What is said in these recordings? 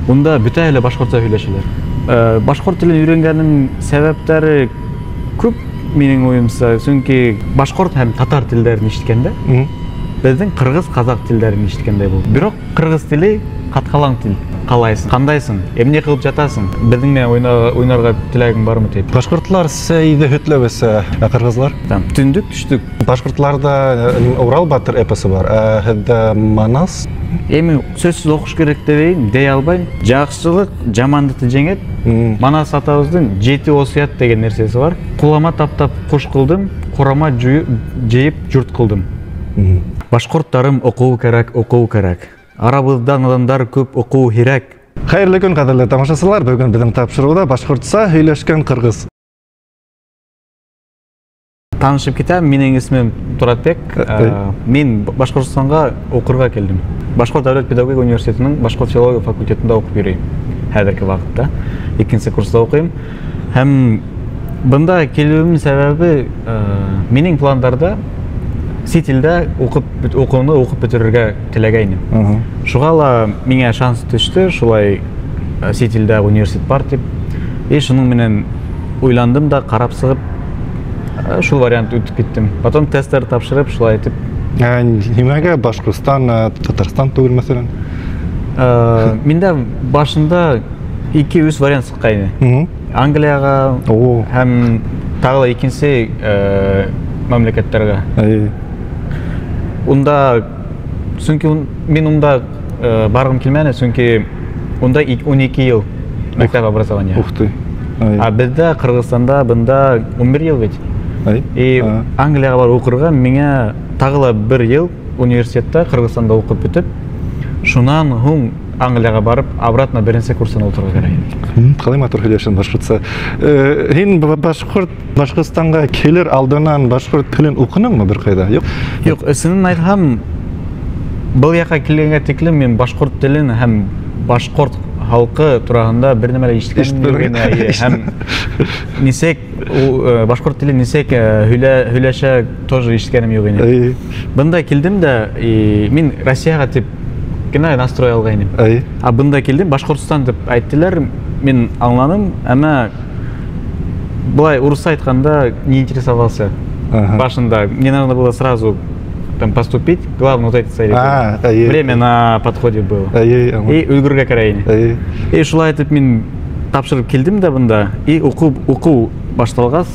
Унда бөтәһе лә башҡортса һөйләшәләр. Башҡорт телен өйрәнгәнем сәбәптәре күп минең уйымса, сөнки башҡорт һәм татар телдәрен ишеткәндә, беҙҙең ҡырғыҙ, ҡаҙаҡ телдәрен ишеткәндәй булды. Бирок ҡырғыҙ теле ҡатҡалаң тел. Ҡалайсың, ҡандайсың, эмне ҡылып жатасың, беҙҙең менән уйнарға теләгең бармы тип. Башҡортлар сәйҙе һөтләп эсә, ә ҡырғыҙлар? Там түндүк, түштүк. Башҡортларҙа Урал батыр эпосы бар, ә һеҙҙә Манас? Эми сөзсүз окуш керек дебейм, дей албайм. Жакшылык жамандыкты жеңет. Манас атабыздын 7 осуят деген нерсеси бар. Кулама таптап куш кылдым, курама жейип журт кылдым. Башкорттарым окуу керек, окуу керек. Арабызда надандар көп, окуу керек. Хәйерле көн, ҡәҙерле тамашасылар. Бөгөн беҙҙең тапшырыуҙа башҡортса һөйләшкән ҡырғыҙ. Танышып китәм, минең исемем Туратбек. Мин Башҡортостанға уҡырға килдем. Башҡорт дәүләт педагогика университетының башҡорт филология факультетында уҡып йөрөйөм. Хәҙерге ваҡытта икенсе курста уҡыйым. Һәм бында килеүемдең сәбәбе, минең пландарҙа сит илдә уҡыуны уҡып бөтөрөргә теләгәйнем. Шуға ла миңә шанс төштө, шулай сит илдә университет бар тип. И шуның менән уйландым да, ҡарап сығып, шул вариант үтеп киттем. Потом тесттар тапшырып, шулай итеп. Нимәгә Башҡортостан, Татарстан түгел, мәҫәлән? Миндә башында ике-өс вариант сыҡҡайны. Англияға һәм тағы ла икенсе мәмләкәттәргә. Унда, сөнки мин унда барғым килмәне, сөнки унда 12 йыл мәктәп образование. Ух ты. А беҙҙә Ҡырғыҙстанда бында 11 йыл бит. И Англияға барып уҡырға миңә тағы ла бер йыл университетта Ҡырғыҙстанда уҡып бөтөп, шунан һуң Англияға барып, обратно беренсе курстан ултырырға кәрәк ине. Ҡалай матур һөйләшәм башҡортса. Һин Башҡортостанға килер алдынан башҡорт телен уҡыныңмы бер ҡайҙа? Юҡ. Юҡ, ысынын әйтһәм, был яҡҡа килгәнгә тиклем мин башҡорт телен һәм башҡорт халҡы тураһында бер нәмә лә ишеткәнем юҡ ине. Эйе, һәм нисек ул, башҡорт теле нисек, һөйләшә тоже ишеткәнем юҡ ине. Бында килдем дә, и мин Россияға тип кенә настрой алғайным. А бында килдем, Башҡортостан тип әйттеләр, мин аңланым, әммә былай урыҫса әйткәндә не интересовался. Башында мне надо было сразу там поступить, главное вот эти цели. Время на подходе было. И өлгөргә кәрәк ине. И шулай итеп мин тапшырып килдем дә бында, и уҡыу башталғас,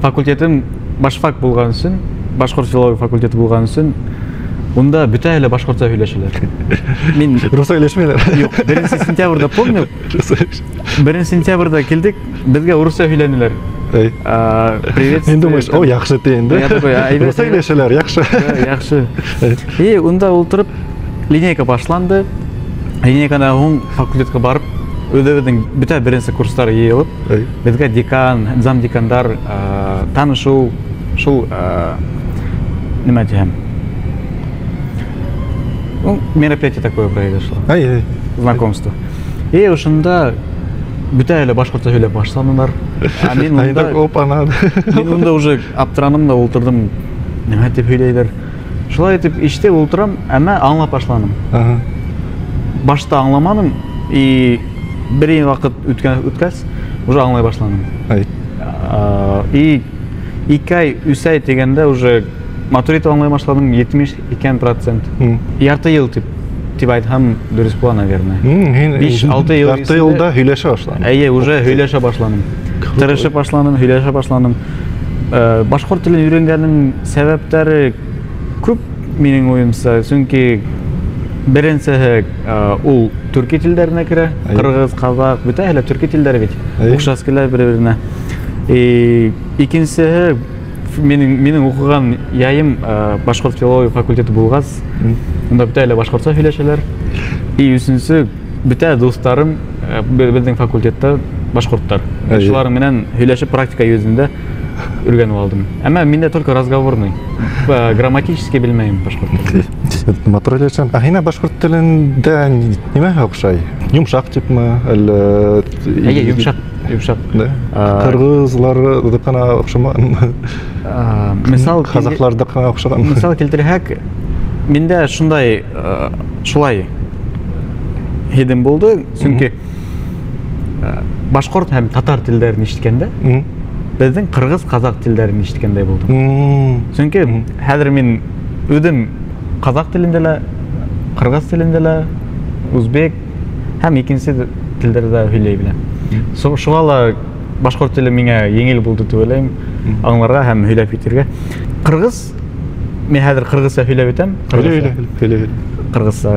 факультетым башфак булған өсөн, башҡорт филология факультеты булған өсөн, унда бөтәһе лә башҡортса һөйләшәләр. Мин Русса һөйләшмәйҙәр. Юҡ, беренсе сентябрҙә помню. Беренсе сентябрҙә килдек, беҙгә урыҫса һөйләнеләр. Приветствие. Һин думаешь, о, яҡшы ти инде. Я такой, әйбәт, Русса һөйләшәләр, яҡшы. Да, яҡшы. И унда ултырып линейка башланды. Линейканан һуң факультетҡа барып, үҙебеҙҙең бөтә беренсе курстар йыйылып, беҙгә декан, замдекандар, танышыу, шул, нимә тиһәм? Ну, мероприятие такое произошло. Знакомство. И ошонда бөтә әле башҡортса һөйләп башланылар. А мин Ай, унда так, опа, надо. Мин унда уже аптыраным да ултырҙым. Нимә тип һөйләйҙәр? Шулай итеп ишетеп ултырам, әммә аңлап башланым. Башта аңламаным, и бер ваҡыт үткәс, уже аңлай башланым. И ике ай, өс ай тигәндә уже матур итеп аңлай башланым, етмеш икән процент. Ярты йыл тип әйтһәм, дөрөҫ була, наверное. Һин Биш, алты йыл ярты эсендә йылда һөйләшә башланың. Эйе, уже һөйләшә башланым. Тырышып башланым, һөйләшә башланым. Башҡорт телен өйрәнгәнем сәбәптәре күп минең уйымса, сөнки беренсеһе, ул төрки телдәренә керә, ҡырғыҙ, ҡаҙаҡ, бөтәһе лә төрки телдәре бит. Оҡшас килә бер-беренә. И икенсеһе, минең уҡыған яйым, башҡорт филология факультеты булғас, унда бөтәһе лә башҡортса һөйләшәләр. И өсөнсө, бөтә дуҫтарым, беҙҙең факультетта башҡорттар. Шулар менән һөйләшеп практика йөҙөндә өйрәнеп алдым. Әммә миндә только разговорный, грамматически белмәйем башҡорт телен. Матур һөйләшәм. Ә һиңә башҡорт телендә нимә оҡшай? Йомшаҡ типме, әллә? Эйе, йомшаҡ, йомшаҡ. Да? Ҡырғыҙларҙыҡына оҡшамаған. Ҡаҙаҡларҙыҡына оҡшаған. Мисал килтерһәк, миндә шулай һиҙем булды, сөнки башҡорт һәм татар телдәрен ишеткәндә беҙҙең ҡырғыҙ, ҡаҙаҡ телдәрен ишеткәндәй булдым. Сөнки хәҙер мин үҙем ҡаҙаҡ телендә лә, ҡырғыҙ телендә лә, үзбек һәм икенсе телдәрҙә һөйләй беләм. Шуға ла башҡорт теле миңә еңел булды тип уйлайым, аңларға һәм һөйләп китергә. Ҡырғыҙ, мин хәҙер ҡырғыҙса һөйләп үтәм. Ҡырғыҙса,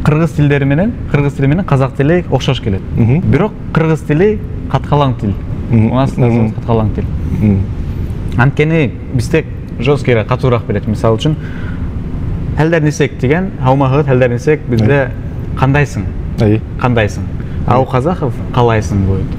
ҡырғыҙ телдәре менән, ҡырғыҙ теле менән ҡаҙаҡ теле оҡшаш килә. Бирок ҡырғыҙ теле ҡатҡалаң тел. У нас ҡатҡалаң тел. Анткени бизде жесткийрәк, ҡатыуыраҡ белет. Мисал өсөн, хәлдәр нисек тигән, һаумыһығыҙ, хәлдәр нисек, беҙҙә ҡандайсың? Ҡандайсың. А у казахов ҡалайсың будет.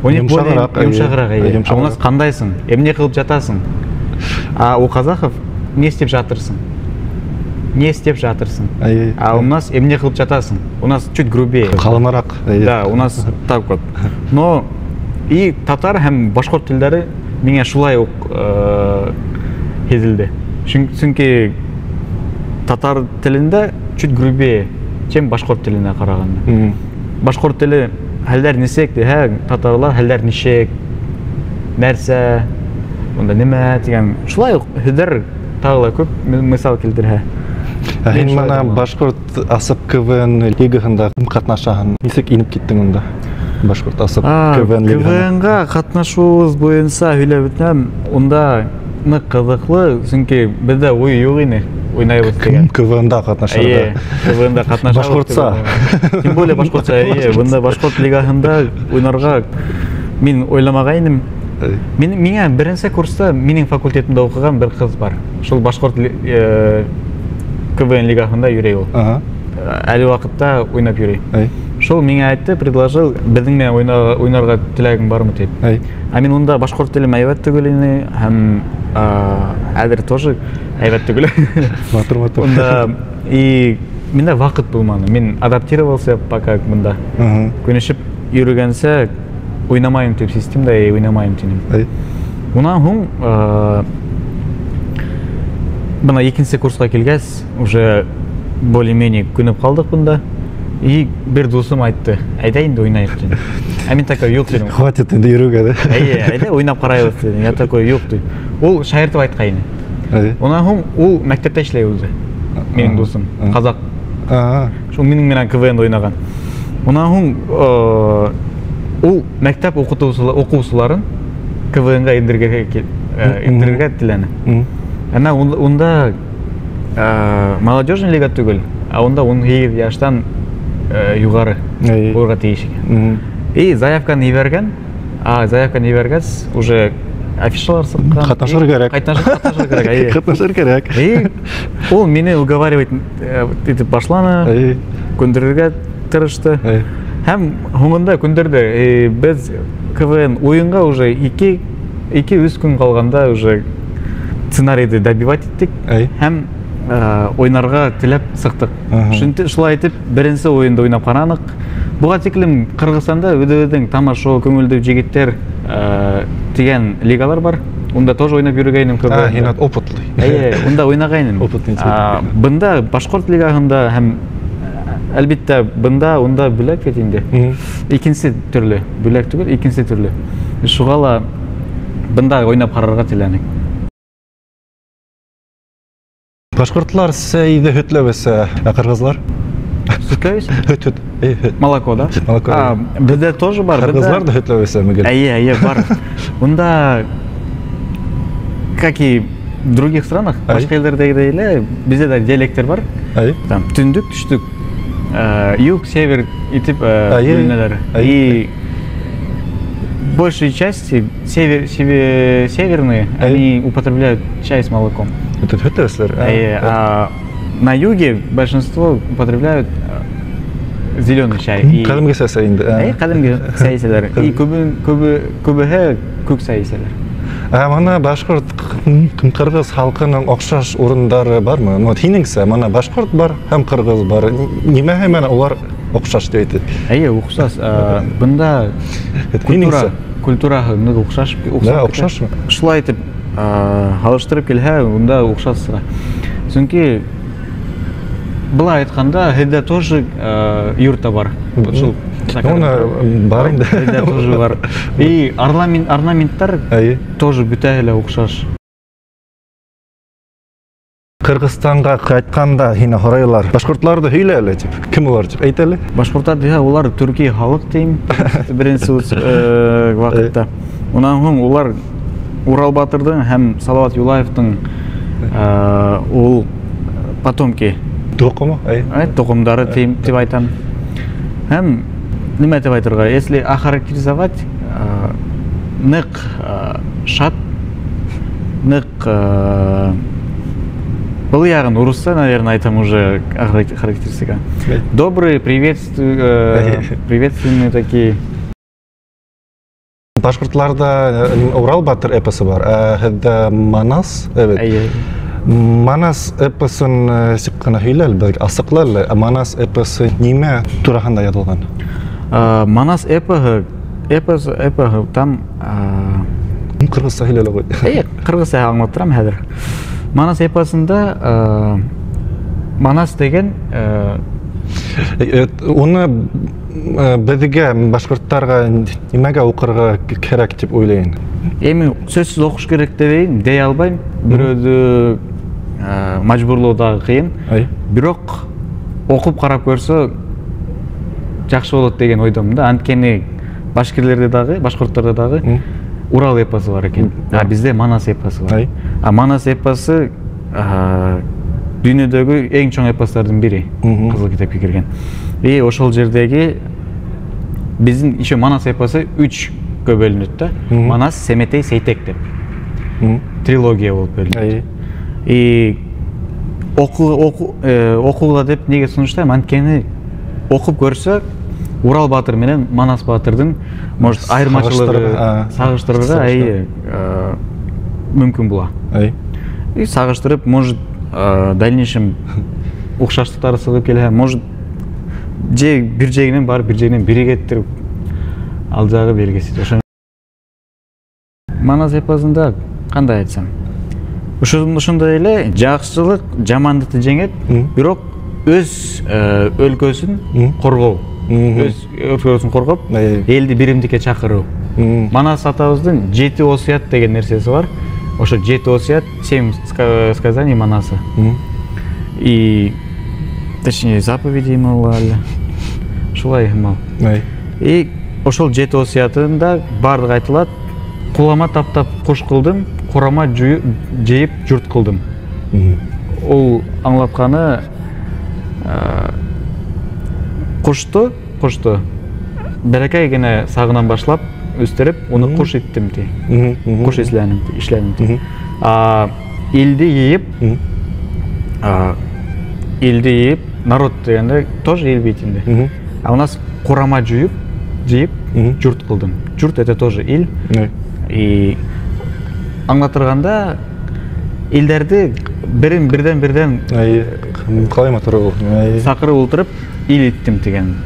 У них более йомшағыраҡ. А у нас ҡандайсың, эмне ҡылып жатасың? А у казахов не істеп жатырсың? Не істеп жатырсың? А у нас эмне қылып жатасың? У нас чуть грубее. Қалынырақ. Да, у нас так вот. Но и татар һәм башҡорт телдәре миңә шулай уҡ һиҙелде. Сөнки татар телендә чуть грубее, чем башҡорт теленә ҡарағанда. Башҡорт теле хәлдәр нисек тиһә, татарлар хәлдәр нисек, нәрсә, унда нимә тигән. Шулай уҡ һүҙҙәр тағы ла күп мисал килтерһә. Ә һин мына башҡорт асып КВН лигаһында ҡатнашаһың. Нисек инеп киттең унда? Башҡорт асып КВН лигаһына. КВНға ҡатнашыуыбыҙ буйынса һөйләп үтәм. Унда ныҡ ҡыҙыҡлы, сөнки беҙҙә уй юҡ ине уйнайбыҙ тигән. КВНда ҡатнашырға. Эйе, КВНда ҡатнашабыҙ. Башҡортса. Тем более башҡортса, эйе. Бында башҡорт лигаһында уйнарға мин уйламағайным. Миңә беренсе курста минең факультетымда уҡыған бер ҡыҙ бар. Шул башҡорт КВН лигаһында йөрөй ул. Әле ваҡытта уйнап йөрөй. Шул миңә әйтте, предложил, беҙҙең менән уйнарға теләгең бармы тип. Ә мин унда башҡорт телем әйбәт түгел ине, һәм әҙер тоже әйбәт түгел. Матур, матур. Унда и миндә ваҡыт булманы. Мин адаптировался пока бында. Күнешеп йөрөгәнсә уйнамайым тип систем дә уйнамайым тинем. Унан һуң бына икенсе курсҡа килгәс, уже более-менее күнеп ҡалдыҡ бында. И бер дуҫым айтты, әйҙә инде уйнайыҡ тине. Ә мин такой, юҡ тинем. Хватит инде йөрөүгә, да? Эйе, әйҙә уйнап ҡарайбыҙ тинем. Я такой, юҡ тип. Ул шаяртып айтҡайны. Унан һуң ул мәктәптә эшләй үҙе. Минең дуҫым, ҡаҙаҡ. Шул минең менән КВН-да уйнаған. Унан һуң ул мәктәп уҡыусыларын КВН-ға индерергә теләне. Әммә унда молодежный лига түгел, ә унда 18 йәштән юғары булырға тейеш икән. И заявканы ебәргән, а заявканы ебәргәс уже афишалар сыҡҡан. Ҡатнашыр кәрәк. Ҡатнашыр кәрәк, эйе. Ҡатнашыр кәрәк. И ул мине уговаривать итеп башланы, күндерергә тырышты. Һәм һуңында күндерҙе. Беҙ КВН уйынға уже ике-өс көн ҡалғанда уже сценарийҙы добивать иттек. Һәм уйнарға теләп сыҡтыҡ. Шулай итеп беренсе уйынды уйнап ҡараныҡ. Буға тиклем Ҡырғыҙстанда үҙебеҙҙең тамаша, күңелде егеттәр тигән лигалар бар. Унда тоже уйнап йөрөгәйнем КВН. Һин опытлы. Эйе, унда уйнағайным. Опытлы егет. Бында башҡорт лигаһында һәм әлбиттә бында унда бүләк бит инде. Икенсе төрлө, бүләк түгел, икенсе төрлө. Шуға ла бында уйнап ҡарарға теләнек. Башҡортлар сәйҙе һөтләп эсә, ә ҡырғыҙлар? Һөтләп эсә? Һөт, һөт. Эй, һөт. Молоко, да? Молоко. Беҙҙә тоже бар, беҙҙә Ҡырғыҙлар ҙа һөтләп эсә, мөгел. Эйе, эйе, бар. Унда, как и в других странах, башҡа илдәрҙәгеләй эле, беҙҙә дә диалекттар бар. Там түндүк, түштүк, юг, север итеп бүлөнәләр. И большей части северные, они употребляют чай с молоком. Это һөтләп эсәләр? Эйе, а на юге большинство употребляют зеленый чай. Ҡәҙимге сәй эсә инде, ә? Эйе, ҡәҙимге сәй эсәләр. И күбеһе күк сәй эсәләр. Ә мына башҡорт ҡырғыҙ халҡының оҡшаш урындары бармы? Ну, һинеңсә, мына башҡорт бар һәм ҡырғыҙ бар. Нимәһе менән улар оҡшаш тип әйтә? Эйе, оҡшаш. Бында Һинеңсә? культураһы ныҡ оҡшаш, оҡшап Да, китә. оҡшашмы? Шулай итеп, һалыштырып килһә, унда оҡшаш сыға. Сөнки Былай әйткәндә, һеҙҙә тоже юрта бар. Вот шул. Уны бар инде. Һеҙҙә тоже бар. И орнаменттар тоже бөтәһе лә оҡшаш. Ҡырғыҙстанға ҡайтҡанда һине һорайлар. Башҡорттарҙы һөйлә әле тип. Кем улар тип әйт әле. Башҡорттар тиһә, улар төрки халыҡ тием. Беренсе ваҡытта. Унан һуң улар Урал батырҙың һәм Салават Юлаевтың ул потомки. Тоҡомо? Тоҡомдары тип әйтәм. Һәм нимә тип әйтергә? Если охарактеризовать, ныҡ шат, ныҡ был яғын урысса, наверное, айтам уже характеристика. Добрые, приветственные такие. Башҡорттарҙа Урал батыр эпосы бар, ә һеҙҙә Манас, эбет. Манас эпосын сип ҡына һөйлә әле, беҙгә асыҡла әле. Манас эпосы нимә тураһында яҙылған? Манас эпоһы, эпоһы там Ҡырғыҙса һөйлә әле ҡуй. Эйе, ҡырғыҙса аңлап торам хәҙер. Манас эпосында Манас тигән уны беҙгә, башҡорттарға нимәгә уҡырға кәрәк тип уйлайым? Эми сөзсүз окуш керек дебейм, дей албайм. Бирөөдү мажбурлоо дагы кыйын. Бирок окуп карап көрсө жакшы болот деген ойдомун да. Анткени башкирлерде дагы, башкорттарда дагы Урал эпосу бар экен. А бизде Манас эпосу бар. А Манас эпосу дүйнөдөгү эң чоң эпостардын бири, Кызыл китепке кирген. И ошол жердеги биздин еще Манас эпосу 3-кө бөлүнөт да. Манас, Семетей, Сейтек деп. Трилогия болуп бөлүнөт. И окуула деп неге сунуштайм? Анткени окуп көрсө Урал батыр менен Манас батырдын, может, айырмачылыгы сагыштырырга мүмкүн була. И сагыштырып, может, дальнейшем окшаштыктары чыгып келе, может, же бир жегинен барып бир жегинен биригеттирип, ал жагы белгисиз. Ошо Манас эпосунда кандай айтсам, ошондой эле жакшылык жамандыкты жеңет, бирок өз өлкөсүн коргоо, өз өлкөсүн коргоп, элди биримдикке чакыруу. Манас атабыздын 7 осуят деген нерсеси бар. Ошо 7 осуят, 7 сказаний Манаса. И точнее заповеди али. Ушулай мал. И ошол 7 осуятында бардыгы айтылат. Кулама таптап куш кылдым, курама жейип журт кылдым. Ол аңлатканы кушту берекей гене сагынан башлап өстүрүп, уну куш иттим ти. Куш ишләним ти. Элди йыйып, народ дегенде тоже эл бит инде. А у нас курама жуюп, жейип журт кылдым. Журт это тоже эл. И аңлатырганда элдерди бирин бирден бирден калай матур сакырып олтуруп эл иттим деген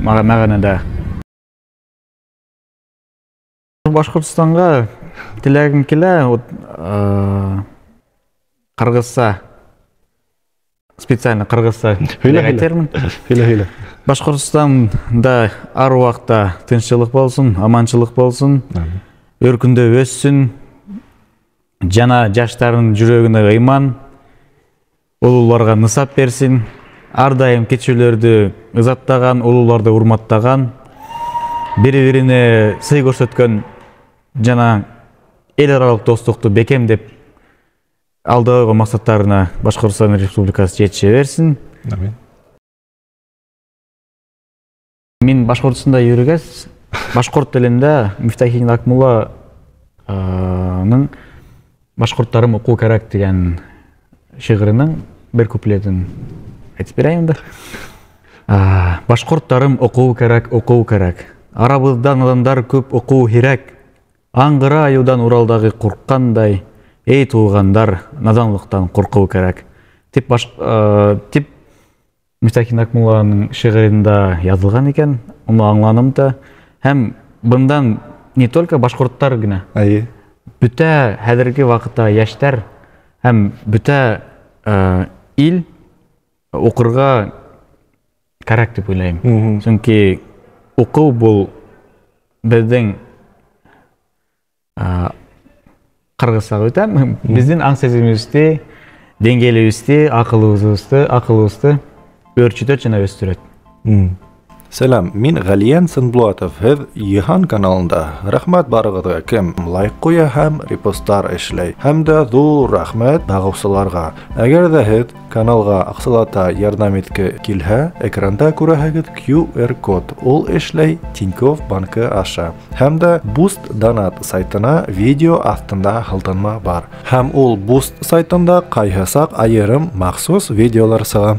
маганада. Башкортстанга тилегим келе, вот кыргызча, специально кыргызча айтермин. Һөйлә. Башкортстанда ар убакта тынччылык болсун, аманчылык болсун, өркүндөп өссүн, жана жаштардын жүрөгүнө ыйман, улууларга нысап берсин, ар дайым кечүүлөрдү ызаттаган, улууларды урматтаган, бири-бирине сый көрсөткөн жана эл аралык достукту бекемдеп алда койгон максаттарына Башкортстан Республикасы жетише берсин. Амин. Мен Башкортстанда жүргөз, башкорт тилинде Мифтахин Акмулланын «Башкорттарым окуу керек» деген шигырынын бир куплетин айтып берейин да. Башкорттарым окуу керек, окуу керек. Арабыздан адамдар көп окуу керек. Аңгыра аюудан Уралдагы корккандай, эй туугандар, наданлыктан коркуу керек. Тип тип Мифтахин Акмулланын шигырында жазылган экен, уну аңланым да. Һәм бындан не только башкорттар гына, бүтә хәзерге вакытта яшьтәр һәм бүтә ил Уҡырға кәрәк тип уйлайым. Сөнки уҡыу был беҙҙең ҡырғыҙса әйтәм, беҙҙең аң сезимебизди, деңгээлибизди, акылыбызды өөрчүтөт жана өстүрөт. Сәләм, мин Ғәлиән Сынбулатов, һеҙ Йыһан каналында. Рәхмәт барығыҙға, кем лайк ҡуя һәм репосттар эшләй. Һәм дә ҙур рәхмәт бағыусыларға. Әгәр ҙә һеҙ каналға аҡсалата ярҙам итке килһә, экранда күрәһегеҙ QR код. Ул эшләй Тинькофф банкы аша. Һәм дә Boost Donat сайтына видео аҫтында һылтанма бар. Һәм ул Boost сайтында ҡайһы саҡ айырым махсус видеолар сыға.